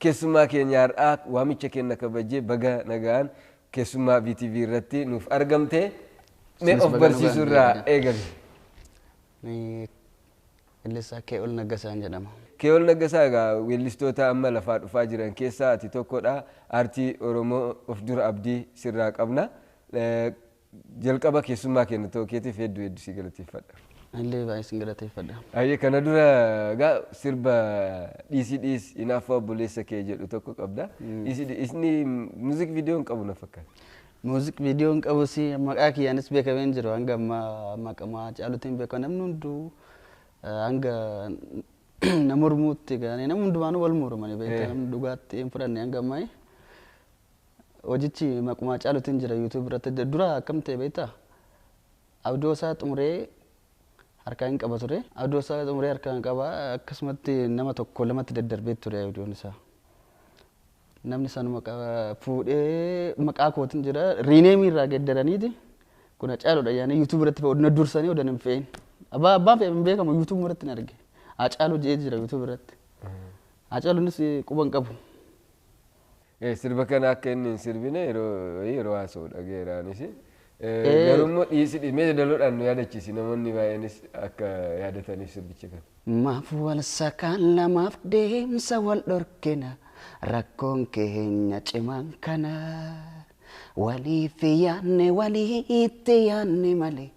Keessummaa keenya har'aa waamicha keenya kabajee baga nagaan keessummaa VTV irratti nuuf argamte. Mee of barsiisuu irraa eegali. Weellisaa Kee'ol Naggasaan jedhama. Kee'ol Naggasaa egaa weellistoota amma lafaa dhufaa jiran keessaa ati tokkodha. Aartii Oromoo of dura abdii sirraa qabna. Jalqaba keessummaa keenya ta'uu keetiif hedduu hedduu si galateeffadha. Illee baay'ee sin galateeffadha. Ayyee, kana dura egaa sirba "Dhiisii dhiis hinaaffaa obboleessa kee" jedhu tokko qabda. Dhiisii dhiisni music video hin qabu na fakkaata. Music video hin qabus, maqaa kiyyaanis beekamee hin jiru. Hanga ammaa maqaa Caaluutiin beekama. Namni hunduu hanga na mormuutti gaanii, namni hundumaanuu wal mormanii beektaa, namni dhugaatti hin fudhanne. Hanga ammaa hojichi maquma Caaluutiin jira YouTube irratti. Dura akkam ta'e beektaa? Audio isaa xumuree harkaa hin qaba ture. Audio isaa xumuree harkaa hin qaba, akkasumatti nama tokko lamatti daddarbee ture audioon isaa. Namni sanuma fuudhee maqaa kootiin jira rename irraa geeddaraniiti. Kun Hacaaluudha yaani YouTube irratti na dursanii odan hin fe'in. Abbaan fe'e hin beekamu, YouTube irratti hin arge. Hacaaluu jedhee jira YouTube irratti. Hacaaluunis quba hin qabu. Sirba kana akka inni hin sirbine yeroo haasa'u dhageeraanis. Garuu immoo dhiisi mee yeedaloodhaan nu yaadachiisi, namoonni baay'eenis akka yaadataniif sirbicha kana. Maaf wal sakaan lamaaf deemsa wal dhorkina, rakkoon keenya cimaan kana, waliif yaanne waliitti yaanne malee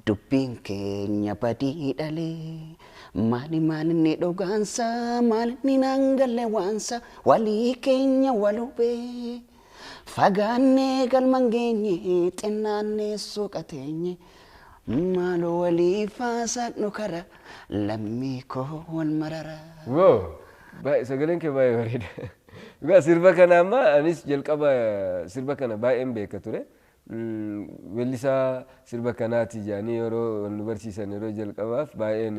dubbiin keenya badii dhalee, maali maalinni dhugaansa, maalinni naan galle waansa, walii keenya wal hubee fagaannee galman geenye, xinnaannee suuqa teenye, maaloo waliif haasaqnu kara lammii koo wal marara. Wow! Sagaleen kee baay'ee bareeda. Dhugaa sirba kana amma anis jalqaba sirba kana baay'een beeka ture. Weellisaa sirba kanaati jedhanii yeroo wal nu barsiisan yeroo jalqabaaf baay'een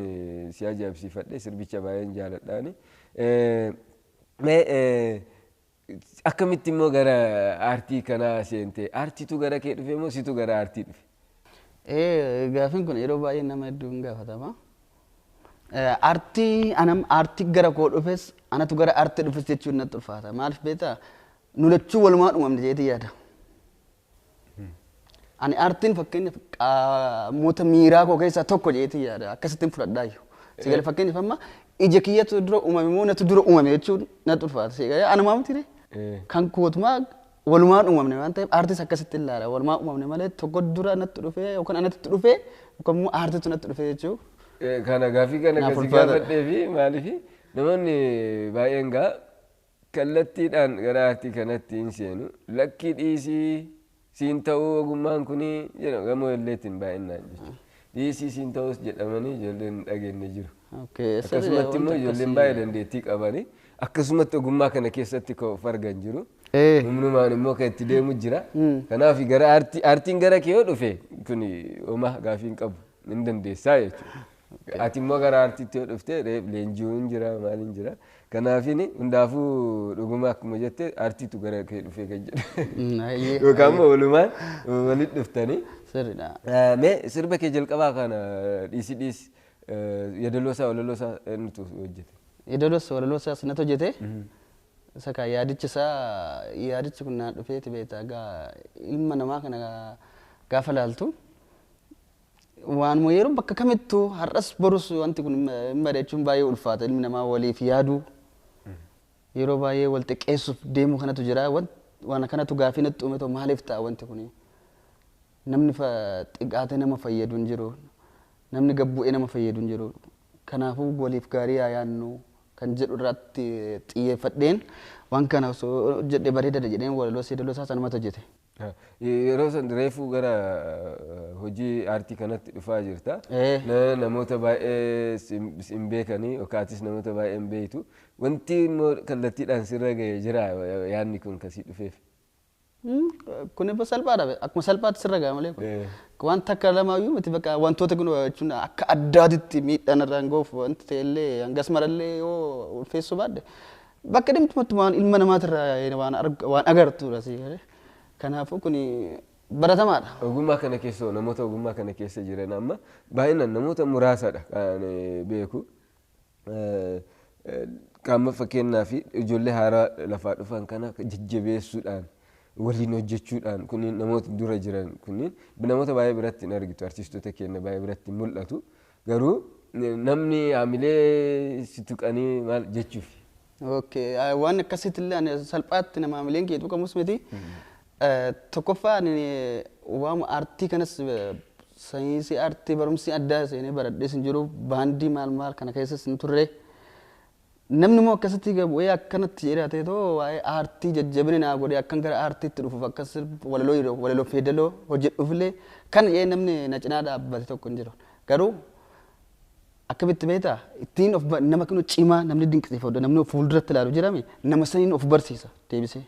si ajaa'ibsiifadhe, sirbicha baay'een jaaladhaani. Mee akkamitti immoo gara aartii kanaa seente? Aartiitu gara kee dhufe moo situ gara aartii dhufe? Gaafiin kun yeroo baay'ee nama hedduun gaafatama. Aartii anam aartii gara koo dhufes, anatu gara aartii dhufes jechuun natti ulfaata. Maaliif beektaa? Nu lachuu walumaa uumamne jedheetii yaada. Ani aartiin fakkeenyaaf qaamota miiraa koo keessaa tokko jedheetii yaada. Akkasittiin fudhadhaayyuu. Sigalee fakkeenyaaf amma ija kiyyatu dura uumame moo natu dura uumame jechuun natti ulfaata. Sigalee anumaa miti ree? Kan kootumaa walumaan uumamne waan ta'eef aartis akkasitti ilaala. Walumaa uumamne malee tokko dura natti dhufee yookaan anatti dhufee yookaan immoo aartitu natti dhufee jechuu. Kana gaafii kana Naaf akkasii ulfaata. gaafadhee fi maaliif namoonni baay'een gaa kallattiidhaan gara aartii kanatti hin seenu. Lakkii dhiisii siin ta'uu ogummaan kuni jedhu gamoo illeetiin baay'inaan jechuudha. Dhiisii siin ta'us jedhamanii ijoolleen hin dhageenye jiru. Akkasumatti immoo ijoolleen baay'ee dandeettii qabanii akkasumatti ogummaa kana keessatti kan of argan jiru. Humnumaan immoo kan itti deemu jira. Kanaaf gara aartii, aartiin gara kee yoo dhufe kun homaa gaafii hin qabu, hin dandeessaa jechuudha. Ati immoo gara aartiitti yoo dhufte leenji'uun jira, maaliin jira. Kanaafini hundaafuu dhuguma akkuma jette aartiitu gara kee dhufee kan jedhu. Yookaan immoo walumaan walitti dhuftanii. Sirriidha. Mee sirba kee jalqabaa kana "Dhiisi dhiisi" yeedaloo isaa, walaloo isaa eenyutu hojjete? Yeedaloos walaloo isaas natu hojjete. Isa kaa yaadichi isaa, yaadichi kun naan dhufeeti beektaa, gaa ilma namaa kana gaafa laaltu waanuma yeroo bakka kamittuu har'as borus wanti kun hin bade jechuun baay'ee ulfaata. Ilmi namaa waliif yaaduu yeroo baay'ee wal xiqqeessuuf deemuu kanatu jira. Waan kanatu gaafii natti uume ta'u, maaliif ta'a wanti kun? Namni xiqqaatee nama fayyadu hin jiru, namni gabbu'ee nama fayyadu hin jiru. Kanaafuu waliif gaarii haa yaadnu kan jedhu irratti xiyyeeffadheen waan kana osoo hojjedhe bareedaadha jedheen walaloo yeedaloo isaa sanumatu hojjete. Yeroo san reefuu gara hojii aartii kanatti dhufaa jirta. Namoota baay'ee hin beekanii yookaatis namoota baay'ee hin beektu. Wanti immoo kallattiidhaan sirra ga'ee jira yaadni kun kasii dhufeef? Kun immoo salphaadha. Akkuma salphaatti sirra ga'a malee kun. Wanta akka lamaayyuu miti, bakka wantoota kun jechuun akka addaatitti miidhaan irraan ga'uuf wanti ta'e illee hangas marallee yoo ulfeessuu baadde, bakka deemtumatti waan ilma namaatirraa waan agartuudha si galee. Kanaafuu kun baratamaadha. Ogummaa kana keessa, namoota ogummaa kana keessa jiran amma baay'inaan namoota muraasadha kan beeku. Qaama fakkeenyaa fi ijoollee haaraa lafaa dhufan kana jajjabeessuudhaan waliin hojjechuudhaan kunniin namoota dura jiran kunniin namoota baay'ee biratti hin argitu, artistoota keenya baay'ee biratti hin mul'atu, garuu namni haamilee si tuqanii maal jechuuf. Okay, waan akkasitti illee ani salphaatti nama haamileen kee tuqamus miti. Tokkoffaa ani waan aartii kanas saayinsii aartii barumsi addaa seenee baradhees hin jiru, baandii maal maal kana keessas hin turre. Namni immoo akkasitti bu'ee akkanatti jedhee ta'e too waa'ee aartii jajjabina naa godhee akkan gara aartiitti dhufuuf akkas walaloo yeroo walaloo feedaloo hojjedhuufillee kan jedhee namni na cinaa dhaabbate tokko hin jiru. Garuu akkamitti beektaa ittiin of nama kinu cimaa namni dinqisiifatu namni of fuulduratti ilaalu jirame nama saniin of barsiisa deebisee.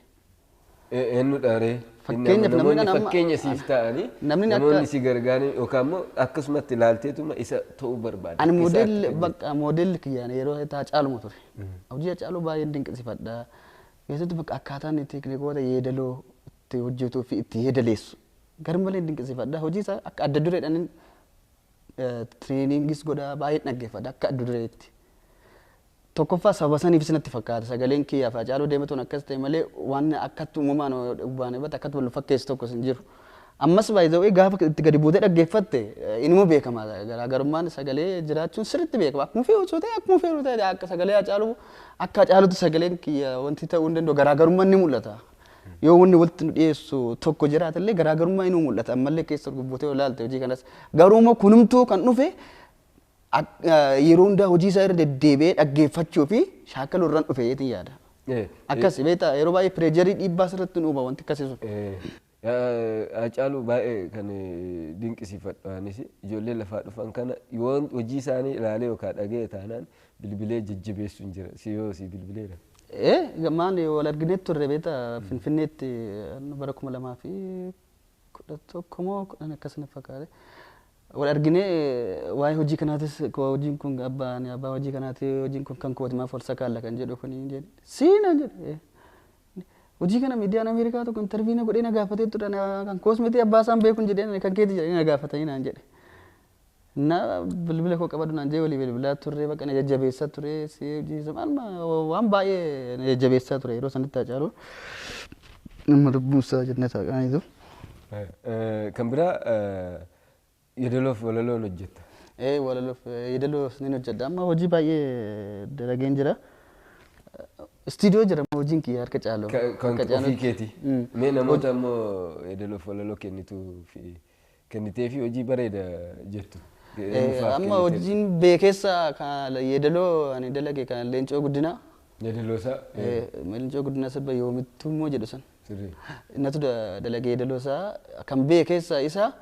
Eenyudha ree? Fakkeenyaaf namni Namoonni fakkeenya siif ta'anii namni akka- namoonni si gargaaran yookaan immoo akkasumatti ilaalteetuma isa ta'uu barbaada. Ani moodeelli bakka moodeelli kiyyaan yeroo Haacaaluma ture. Hojii Haacaaluu baay'een dinqisiifadha. Keessattuu bakka akkaataan teeknikoota yeedaloo itti hojjetuu fi itti yeedaleessu garmalee dinqisiifadha. Hojii isaa akka adda dureedhaan tireeningis godha, baay'een dhaggeeffadha akka adda dureetti. Tokkoffaa sababa saniif natti fakkaata sagaleen kiyyaaf Haacaaluu deematuun akkas ta'e malee waan akkatti uumamaan waan akkatti wal fakkeessu tokkos hin jiru. Ammas baay'ee gaafa itti gadi buutee dhaggeeffatte inuma beekama, garaagarummaan sagalee jiraachuun sirriitti beekama. Akkuma fe'u osoo ta'e, akkuma fe'u ta'e, akka sagalee Haacaaluu akka Haacaaluutti sagaleen kiyya wanti ta'uu hin danda'u, garaagarummaan ni mul'ata. Yoo wanni walitti nu dhiyeessu tokko jiraate illee garaagarummaa inuu mul'ata, ammallee keessa buutee ilaalte hojii kanas. Garuu immoo kunumtuu kan dhufe yeroo hundaa hojii isaa irra deddeebi'ee dhaggeeffachuu fi shaakaluu irraan dhufe jeetiin yaada. Akkas beektaa, yeroo baay'ee pireejarii dhiibbaa sirriitti nu uuma wanti akkasii sun. Haacaaluu baay'ee kan dinqisiifadhu anis, ijoollee lafaa dhufan kana yoo hojii isaanii ilaalee yookaan dhaga'e taanaan bilbilee jajjabeessu hin jira. Si yoo si bilbileera. Maal wal arginee turre beektaa, Finfinneetti bara 2011 moo 10 akkasuma fakkaate. Wal arginee waa'ee hojii kanaatis, hojiin kun abbaan abbaa hojii kanaati, hojiin kun kan kooti, maaf wal sakaalla kan jedhu kun jedhe. Siinaan jedhe. Hojii kana miidiyaan Ameerikaa tokko intarviina godhee na gaafatee ture, kan koos miti, abbaa isaan beekun jedhee, kan keeti jedhee na gaafatanii naan jedhe. Na bilbila koo qabadu naan jedhe, walii bilbilaa turre, bakka na jajjabeessaa ture, si hojii maal waan baay'ee na jajjabeessaa ture yeroo sanitti Haacaaluu. Nama lubbuun isaa jennee taa'aniitu. Kan biraa yeedaloof walaloon hojjetta. Walaloof yeedaloof ni hojjedha. Amma hojii baay'ee dalageen jira. Istiidiyoo jira hojiin kiyya harka caalu. Kan ofii keeti. Mee namoota immoo yeedaloof walaloo kennituu fi kennitee fi hojii bareeda jettu. Amma hojiin beekeessa kan yeedaloo ani dalage kan Leencoo Guddinaa. Yeedaloo isaa. Leencoo Guddinaa sirba yoomittuu immoo jedhu san. Innatu dalage yeedaloo isaa kan beekeessa isa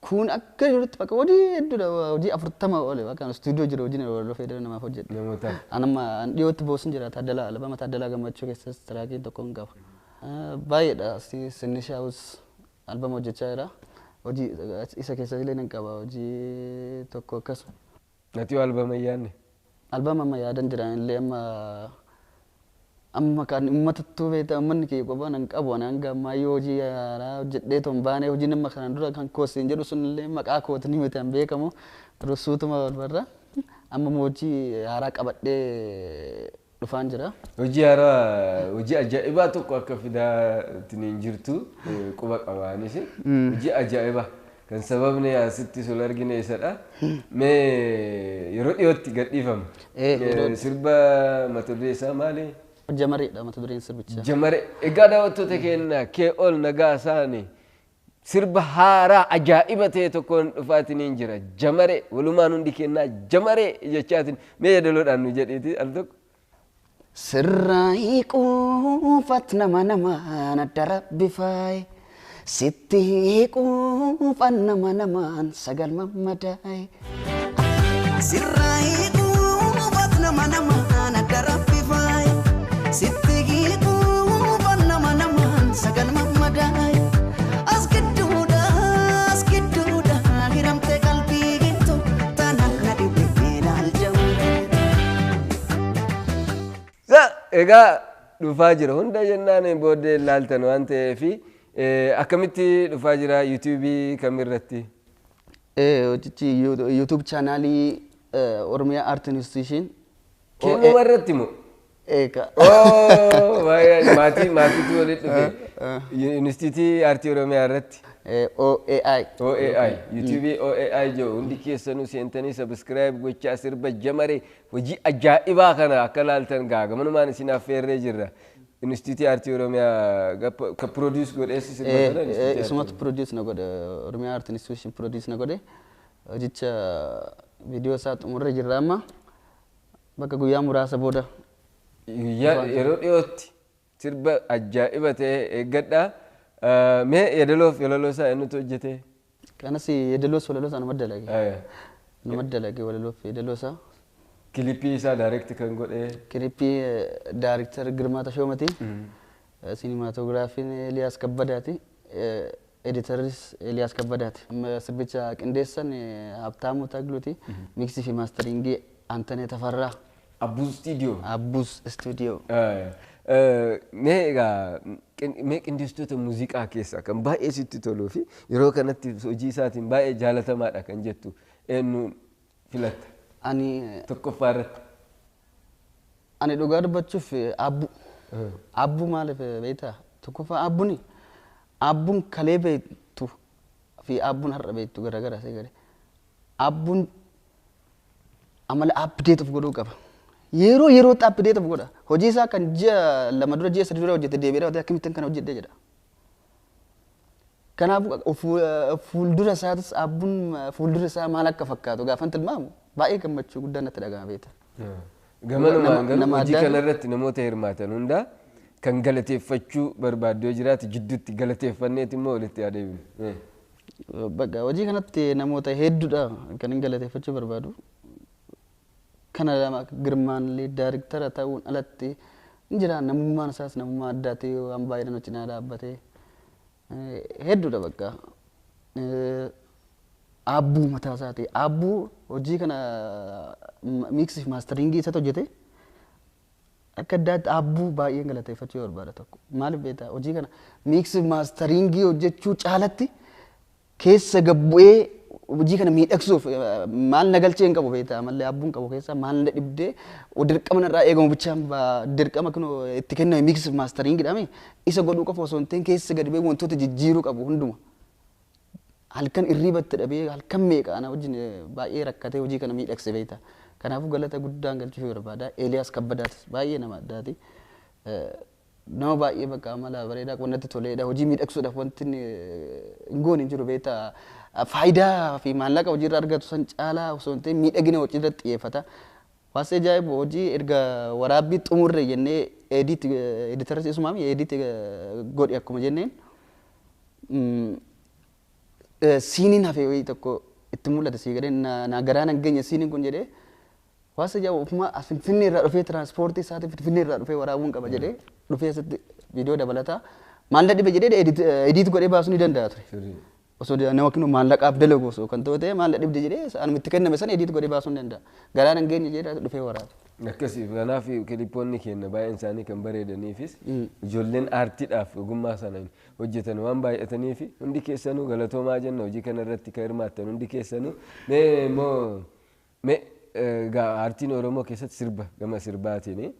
kun akka jirutti bakka hojii hedduudha, hojii 40 oli bakka istuudiyoo jiru, hojiin walaloo fayyadamu namaaf hojjedhu. Namootaaf. Anamma an dhiyootti boosin jira, Taaddalaa albama Taaddalaa Gammachuu keessas tiraakiin tokko hin qaba. Baay'eedha, Sinnishaawus albama hojjechaa jira. Hojii isa keessas illee nan qaba hojii tokko akkasuma. Ati yoo albama hin yaadne? Albama amma yaadan jiran illee amma amma kan uummatattuu beektaa, uummanni kiyya kophaa nan qabu, ani hanga ammaa yoo hojii haaraa hojjedhee ton baanee hojii nama kanaan dura kan kooseen jedhu sun illee maqaa kootiin miti kan beekamu, rusuutuma wal barra, amma immoo hojii haaraa qabadhee dhufaan jira. Hojii haaraa, hojii ajaa'ibaa tokko akka fidaa ittiin jirtu quba qabaanis, hojii ajaa'ibaa kan sababni asitti sol argine isadha. Mee yeroo dhiyootti gadhiifama. Sirba mata duree isaa maali? Jamareedha mata dureen sirbichaa. Jamare. Egaa daawwattoota keenya kee ol nagaa isaanii sirba haaraa ajaa'iba ta'e tokkoon dhufaatiin jira. Jamare walumaan hundi kennaa jamare jechaatiin mee yeedaloodhaan nu jedhiiti al tokko. Sirraa hiikuufat nama namaan adda rabbi faaye, sitti hiikuufan nama namaan sagal mammadaa'e. Sirraa hiikuufat nama namaan adda rabbi faaye, sitti hiikuufan nama namaan sagal mammadaa'e. As gidduudha, as gidduudha hiramte qalbii gittu tanaan na dhibe ilaal jamare. Egaa dhufaa jira hunda jennaan booddee ilaaltan waan ta'eef, akkamitti dhufaa jira, yuutuubii kamirratti? Hojichi YouTube chaanaalii Oromiyaa Art Institution. Kennuma irratti moo? Eega. Oo, baay'ee maatii maatiitu walitti dhufe. Yuunivarsiitii Aartii Oromiyaa irratti. OAI. OAI, YouTube OAI jedhu hundi keessanuu seentanii subscribe gochaa sirba Jamaree hojii ajaa'ibaa kana akka laaltan gaamanumaan isin affeerree jirra. Yuunivarsiitii Aartii Oromiyaa ka produce godheessi sirba kana. Yuunivarsiitii Aartii Isumatu produce na godhe, Oromiyaa Art Institution produce na godhe. Hojicha viidiyoo isaa xumurree jirra amma, bakka guyyaa muraasa booda. Guyyaa yeroo dhiyootti sirba ajaa'iba ta'e eeggadhaa. Mee yeedaloof walaloo isaa eenyutu hojjete? Kanas yeedaloos walaloo isaa nama dalage. Nama dalage walaloof yeedaloo isaa. Kilipii isaa direct kan godhe? Kilipii director Girmaa Tashoomati. Siinimaatogiraafiin Eeliyaas Kabbadaati. Editaris Eeliyaas Kabbadaati. Amma sirbicha qindeessan Habtaamuu Tagluuti. Miksii fi maasteringii Antanee Tafarraa. Abbuus Studio. Abbuus Studio. Mee egaa mee qindeessitoota muuziqaa keessaa kan baay'ee sitti toluu fi yeroo kanatti hojii isaatiin baay'ee jaalatamaadha kan jettu eenyuun filatta? Ani Tokkoffaa irratti. Ani dhugaa dubbachuuf Abbu. Abbu maaliif beektaa? Tokkoffaa Abbuni, Abbuun kalee beektu fi Abbuun har'a beektu garaagara asii gadi. Abbuun amala update of godhuu qaba. Yeroo yerootti update of godha. Hojii isaa kan ji'a 2 dura, ji'a 3 dura hojjete deebi'ee raawwatee akkamittiin kana hojjedhee jedha. Kanaafuu fuuldura isaatis, Abbuun fuuldura isaa maal akka fakkaatu gaafan tilmaamu baay'ee gammachuu guddaa natti dhaga'ama beekta. Gamanumaan garuu Nama hojii addaa kana irratti namoota hirmaatan hundaa kan galateeffachuu barbaaddu yoo jiraate jidduutti galateeffanneet immoo walitti adeemnu. Bakka hojii kanatti namoota hedduudha kan hin galateeffachuu barbaadu. Kana lama, Girmaanillee daariktara ta'uun alatti hin jira, namummaan isaas namummaa addaati, waan baay'ee nama cinaa dhaabbatee hedduudha bakka. Aabbuu mataa isaati. Aabbuu hojii kana miiksii fi maasteringii isatu hojjete. Akka addaatti Aabbuu baay'een galateeffachuu barbaada tokko. Maaliif beektaa, hojii kana miiksii fi maasteringii hojjechuu caalatti keessa gabbu'ee hojii kana miidhagsuuf maal na galchee hin qabu beektaa, mallee Aabbuun qabu keessaa maal na dhibdee dirqama narraa eegamu bichaan dirqama kun itti kenname miiksii fi maasteringii isa godhuu qofa osoo hin ta'in keessa gadi bu'ee wantoota jijjiiruu qabu hunduma. Halkan irriiba itti dhabee halkan meeqa ana wajjin baay'ee rakkatee hojii kana miidhagse beektaa. Kanaafuu galata guddaan galchuufii barbaada. Eeliyaas Kabbadaatis baay'ee nama addaati. Nama baay'ee bakka amala bareedaa natti toleedha. Hojii miidhagsuudhaaf wanti inni hin goone hin jiru beektaa. Faayidaa fi maallaqa hojiirra argatu san caalaa osoo hin ta'in miidhagina hojii irratti xiyyeeffata. Waasii ajaa'ibu, hojii erga waraabbii xumurre jennee edit editaris isumaami edit godhi akkuma jenneen siiniin hafe wayii tokko itti mul'ate sii gadee na garaa nan geenye siiniin kun jedhee, waasa ajaa'ibu, ofuma as Finfinnee irraa dhufee, tiraanspoortii isaatii Finfinnee irraa dhufee waraabuun qaba jedhee dhufee asitti viidiyoo dabalataa maal na dhibe jedhee edit godhee baasuu ni danda'a ture. Osoo nama kennu maallaqaaf dalagu osoo kan ta'u ta'e, maal na dhibde jedhee anuma itti kenname sana edit godhee baasuu ni danda'a. Garaa nan geenye jedhee dhufee waraabe. Akkasii, kanaaf kilipoonni keenya baay'een isaanii kan bareedaniifis ijoolleen aartiidhaaf ogummaa sana hojjetan waan baay'ataniif hundi keessanuu galatoomaa jenna, hojii kana irratti kan hirmaattan hundi keessanuu. Mee immoo mee egaa aartiin Oromoo keessatti sirba gama sirbaatiin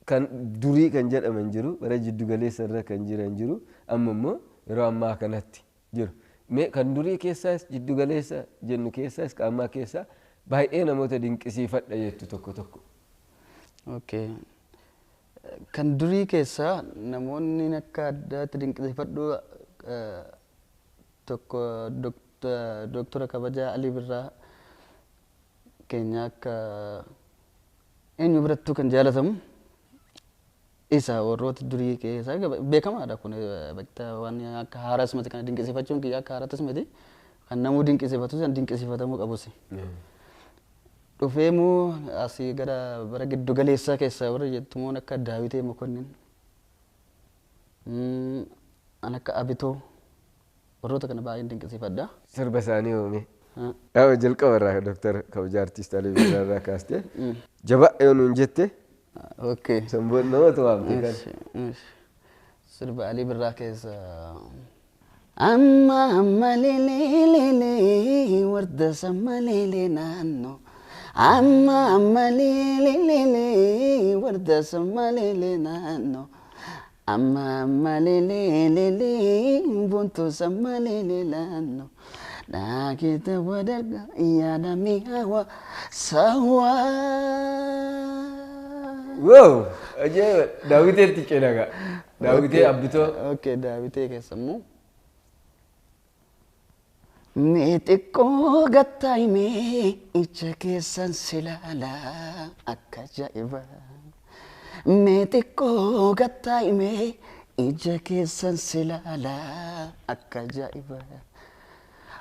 kan durii kan jedhaman jiru, bara jiddu galeessa irra kan jiran jiru, amma immoo yeroo ammaa kanatti jiru. Mee kan durii keessaas jiddu galeessa jennu keessaas kan ammaa keessaa baay'ee namoota dinqisiifadha jettu tokko tokko. Okay. Kan durii keessaa namoonni akka addaatti dinqisiifadhu tokko Dooktora Kabajaa Alii Birraa keenya, akka eenyu birattuu kan jaalatamu isa warroota durii keessaa beekamaadha kun, bakka waan akka haaraas miti, kana dinqisiifachuun kiyya akka haaraattis miti, kan namuu dinqisiifatu san dinqisiifatamuu qabus. Dhufee moo asii gara bara giddu galeessaa keessaa warra jettu moo akka Daawitee Mokonnin, an akka Abitoo, warroota kana baay'een dinqisiifadha. Sirba isaanii oome. Yaa jalqaba irraa Dooktar Kabajaa Artiist Alii Birraa irraa kaastee jabaa yoo nuun jette sanboon namatu waamte kan. Sirba Alii Birraa keessa. Amma amma lelee lelee warda samma lelee naannoo. Amma amma leelelele warda samma leele naannoo. Amma amma leelelele buntu samma leele naannoo. Naakita wadarga yaada mi'aawa sawaa. Wow! Ajaa'iba! Daawwiteetti ceena. Daawwitee Abbitoo. Okay, Daawwitee keessa immoo. Mee xiqqoo gattaa'imee ija keessan si ilaalaa akka ajaa'ibaa. Mee xiqqoo gattaa'imee ija keessan si ilaalaa akka ajaa'ibaa.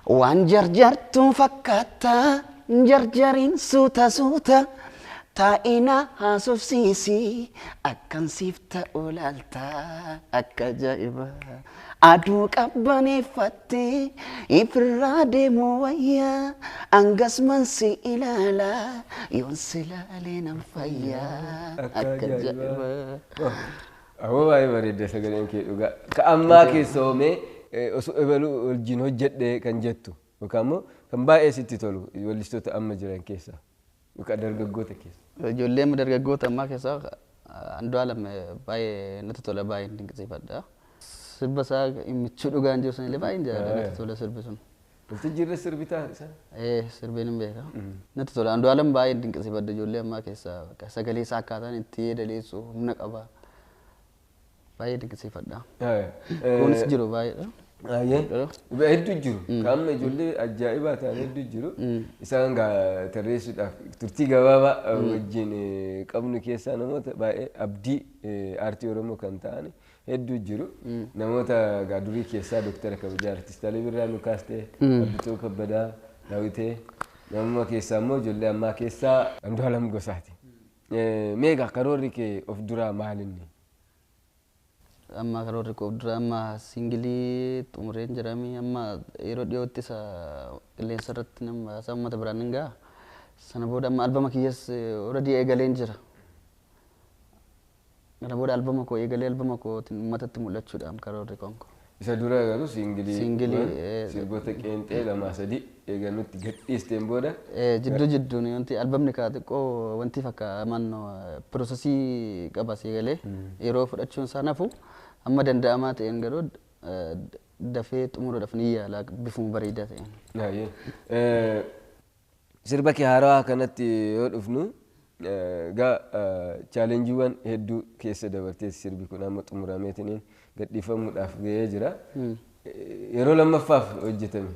Waan jarjartuun fakkaata jarjariin suuta suuta taa'ina haasofsiisi akkan siif ta'u laalta akka ajaa'ibaa. Aduu qabbaneeffattee ifirraa deemuu wayyaa hangasman si ilaala yoon si ilaalee nan fayyaa akka ajaa'ibaa. Awwa, baay'ee bareedda sagaleen kee dhugaa. Ka ammaa keessa oomee osoo ebaluu wajjin hojjedhe kan jettu yookaan immoo kan baay'ee sitti tolu weellistoota amma jiran keessaa yookaan dargaggoota keessa. Ijoollee amma dargaggoota ammaa keessaa Andu'aalam baay'ee natti tola, baay'ee dinqisiifadha. Sirba isaa michuu dhugaan jiru sanillee baay'een jaalladha, natti tola sirbi sun. Waltajjii irra sirbitaa isaa? Ee, sirbeen hin beeka. Natti tola. Andu'aalam baay'ee dinqisiifadha ijoollee ammaa keessaa, sagalee isaa akkaataan itti yeedaleessu humna qaba. Baay'ee dinqisiifadha. Kunis jiru baay'eedha. Hedduu jiru. Qaamni ijoollee ajaa'ibaa ta'an hedduu jiru. Isaan gaa tarreessuudhaaf turtii gabaabaa wajjin qabnu keessaa namoota baay'ee abdii aartii Oromoo kan ta'an hedduu jiru. Namoota gaa durii keessaa Dooktara Kabajaa Artist Alii Birraa nu kaastee, Abbitoo Kabbadaa, Daawitee, nama keessaa immoo ijoollee ammaa keessaa Andu'aalam Gosaati. Meegaa karoorri kee of duraa maalinni? Amma karoorri koo dura amma single xumureen jirami, amma yeroo dhiyootti isa qilleensa irratti nama isa uummata biraan nan ga'a. Sana booda amma albama kiyyas already eegaleen jira. Kana booda albama koo eegalee albama kootiin uummatatti mul'achuudhaan karoorri koon. Isa dura garuu single Single, sirboota qeenxee lamaa sadii eegalutti gadhiisteen booda. Jidduu jidduun wanti albamni kaa xiqqoo wanti fakka mannoo process qaba eegalee yeroo fudhachuun isaa nafu amma danda'amaa ta'een garuu dafee xumuruudhaaf ni yaala bifuma bareedaa ta'een. Sirba kee haarawaa kanatti yoo dhufnu gaa challengeiiwwan hedduu keessa dabartee sirbi kun amma xumurameetiniin gadhiifamuudhaaf gahee jira. Yeroo lammaffaaf hojjetame.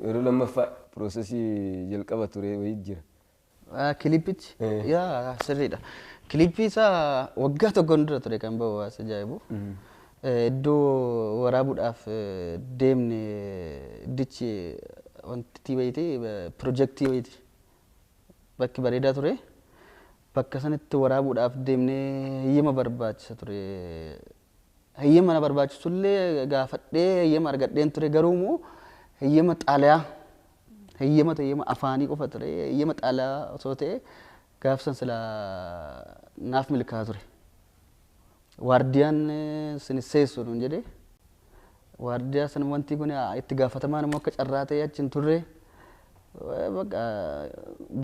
Yeroo lammaffaa process jalqaba ture wayii jira. Clipichi yaa sirriidha. Clip isaa waggaa tokkoon dura ture kan bahu, as ajaa'ibu. Iddoo waraabuudhaaf deemne iddichi wanti wayiiti, pirojektii wayiiti. Bakki bareedaa ture. Bakka sanitti waraabuudhaaf deemnee heeyyama barbaachisa ture. Heeyyama na barbaachisullee gaafadhee heeyyama argadheen ture, garuu immoo heeyyama xaalayaa heeyyama afaanii qofa ture, heeyyama xaalayaa osoo ta'e gaafsan silaa naaf milkaa'aa ture. Waardiyaan sin seessu nuun jedhee, waardiyaa sana wanti kun itti gaafatamaan immoo akka carraa ta'e achi hin turre, bakka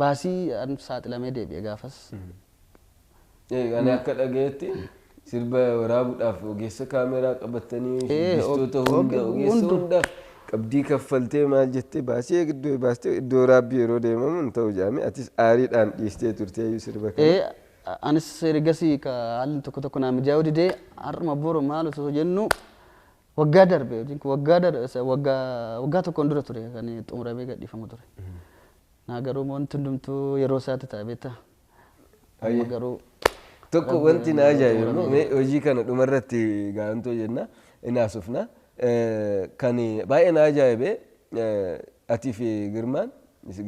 baasii saaxilamee deebi'e gaafas. Ani akka dhagayetti sirba waraabuudhaaf ogeessa kaameraa qabatanii shubbistoota hunda ogeessa hundaaf qabdii kaffaltee maal jettee baasii iddoo baastee iddoo waraabbii yeroo deemamu hin ta'u jedhame, atis aariidhaan dhiistee turtee sirba kana. Anis ergasii haalli tokko tokko naa mijaa'uu didee har'uma boru maal osoo jennu waggaa darbe, waggaa darbe, waggaa tokkoon dura ture kan xumuramee gadhiifamu ture. Naa garuu wanti hundumtuu yeroo isaatti ta'a beektaa. Amma garuu Tokko wanti na ajaa'ibu immoo mee hojii kana dhumarratti gaantoo jenna inaasufna, kan baay'ee na ajaa'ibe atii fi Girmaan,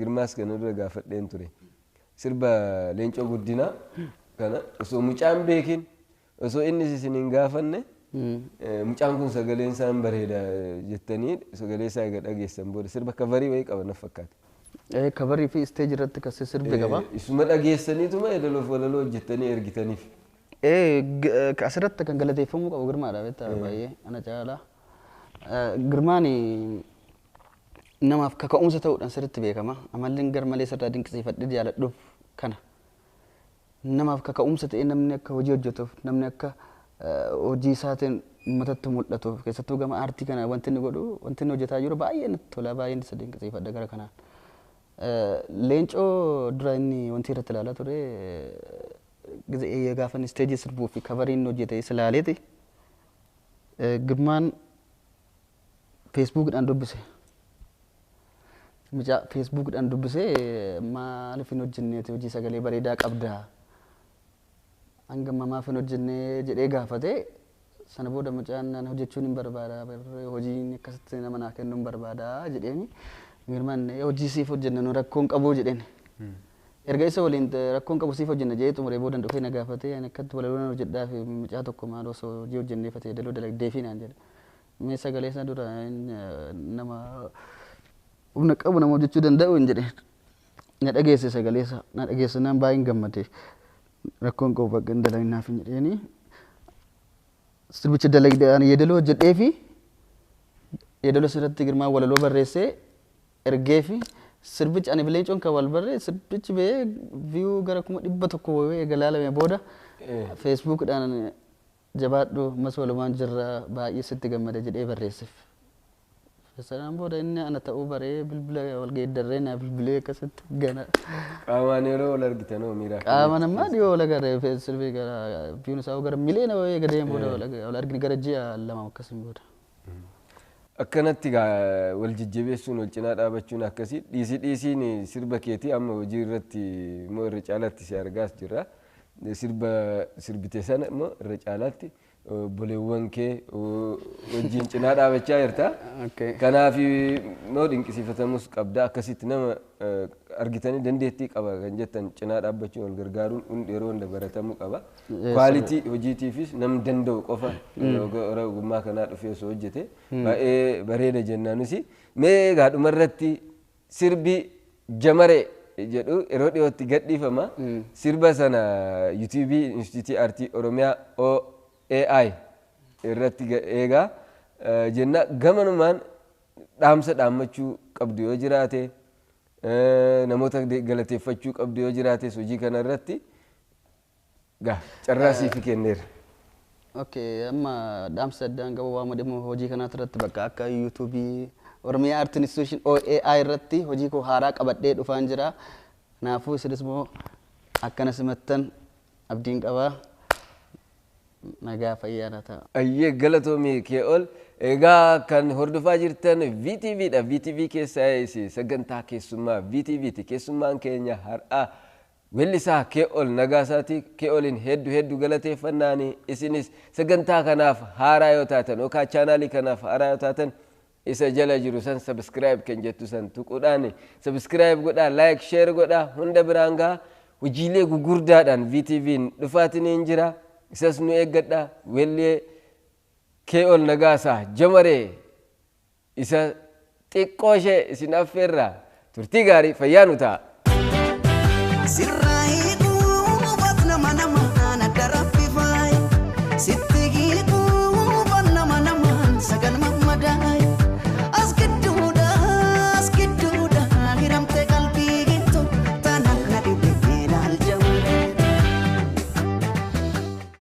Girmaas kana dura gaafadheen ture. Sirba Leencoo Guddinaa kana osoo mucaan beekin, osoo inni isin hin gaafanne, mucaan kun sagaleen isaa hin bareeda jettanii sagalee isaa egaa dhageessan booda sirba cover wayii qaba na fakkaata. Cover fi stage irratti kan sirbe qaba. Isuma dhageessaniituma edaloof walaloo hojjettanii ergitaniif. Asirratti kan galateeffamuu qabu Girmaadha beektaa, baay'ee ana caalaa. Girmaan Namaaf kaka'umsa ta'uudhaan sirriitti beekama. Amalli garmalee sirraa dinqisiifadhee jaaladhuuf kana. Namaaf kaka'umsa ta'ee namni akka hojii hojjetuuf, namni akka hojii isaatiin uummatatti mul'atuuf, keessattuu gama aartii kana wanti inni godhu, wanti inni hojjetaa jiru baay'ee natti tola, baay'een isa dinqisiifadha gara kanaan. Leencoo dura inni wanti irratti ilaalaa ture, gaafa inni isteejii sirbuu fi coverii inni hojjete isa ilaaleeti. Girmaan Facebookidhaan dubbise. Mucaa Facebookidhaan dubbisee, "Maaliif hin hojjenneeti? Hojii sagalee bareedaa qabdaa. Hanga ammaa maaf hin hojjennee?" jedhee gaafate. Sana booda mucaan, "Ani hojjechuun hin barbaada, hojiin akkasitti nama naa kennuu hin barbaada," jedheeni. Girmaan, "Hojii siif hojjenna, nu rakkoon qabu," jedheen. Erga isa waliin rakkoon qabu, siif hojjenna jedhee xumuree booda dhufee na gaafate, "Ani akkatti walaloo nan hojjedhaa fi mucaa tokko maal osoo hojii hojjennee fatee daloo dalagdee fi," naan jedhe. "Mee sagalee sana dura nama humna qabu, nama hojjechuu danda'u," hin jedhe. Na dhageesse, sagalee isaa na dhageesse, naan baay'een gammade. "Rakkoon qabu, bakka hin dalagnaaf," hin jedheeni. Sirbicha dalagdee ani yeedaloo hojjedhee fi yeedaloo sirriitti Girmaan walaloo barreessee ergee fi sirbichi ani Leencoon kan wal barree sirbichi ba'ee view gara 100,000 wayii eega laalame booda Facebookidhaan, "Jabaadhu, ammas walumaan jirra, baay'ee sitti gammade," jedhee barreesseef. Sanaan booda inni ana ta'uu baree bilbila wal geeddarree naa bilbilee akkasitti gana. Qaamaan yeroo wal argitan hoo miira? Qaama namaa dhiyoo wal agarre, sirbii gara viewun isaa gara miliyoona wayii eega deemee booda wal argine, gara ji'a 2 akkasiin booda. Akkanatti gaa wal jajjabeessuun, wal cinaa dhaabachuun akkasii. Dhiisii dhiisiin sirba keetii amma hojii irratti immoo irra caalaatti si argaas jirra. Sirba sirbite sana immoo irra caalaatti obboleewwan kee wajjin cinaa dhaabachaa jirta. Kanaaf immoo dinqisiifatamus qabda. Akkasitti nama argitanii dandeettii qaba kan jettan cinaa dhaabbachuun, wal gargaaruun hundi yeroo hunda baratamuu qaba. Quality hojiitiifis nam danda'u qofa gara ogummaa kanaa dhufee osoo hojjete baay'ee bareeda jennaanis. Mee egaa dhumarratti sirbi Jamaree jedhu yeroo dhiyootti gadhiifama. Sirba sana YouTubeii Instituutii Aartii Oromiyaa OAI irratti eegaa jenna. Gamanumaan dhaamsa dhaammachuu qabdu yoo jiraate, namoota galateeffachuu qabdu yoo jiraates, hojii kana irratti gaa carraa siif kenneera. Okay, amma dhaamsa addaan qabu waama dhimma hojii kanaa irratti, bakka akka YouTubeii Oromiyaa Art Institution OAI irratti hojii koo haaraa qabadhee dhufaan jira. Kanaafuu isinis immoo akkana simattan abdiin qabaa. Nagaa fayyaa na ta'a. Ayyee, galatoomii kee ol. Egaa kan hordofaa jirtan VTV dha. VTV keessaa sagantaa keessummaa VTV ti. Keessummaan keenya har'aa weellisaa Kee'ol Nagaasaati. Kee'oliin hedduu hedduu galateeffannaani. Isinis sagantaa kanaaf haaraa yoo taatan yookaan chaanaalii kanaaf haaraa yoo taatan, isa jala jiru san subscribe kan jettu san tuquudhaan subscribe godhaa, like, share godhaa, hunda biraan gahaa. Hojiilee gugurdaadhaan VTV'n dhufaatiniin jira. Isas nu eeggadha. Weellee Kee'ol Nagaasaa Jamaree isa xiqqoo ishee isin affeerraa, turtii gaarii, fayyaa nu ta'a. Sirra.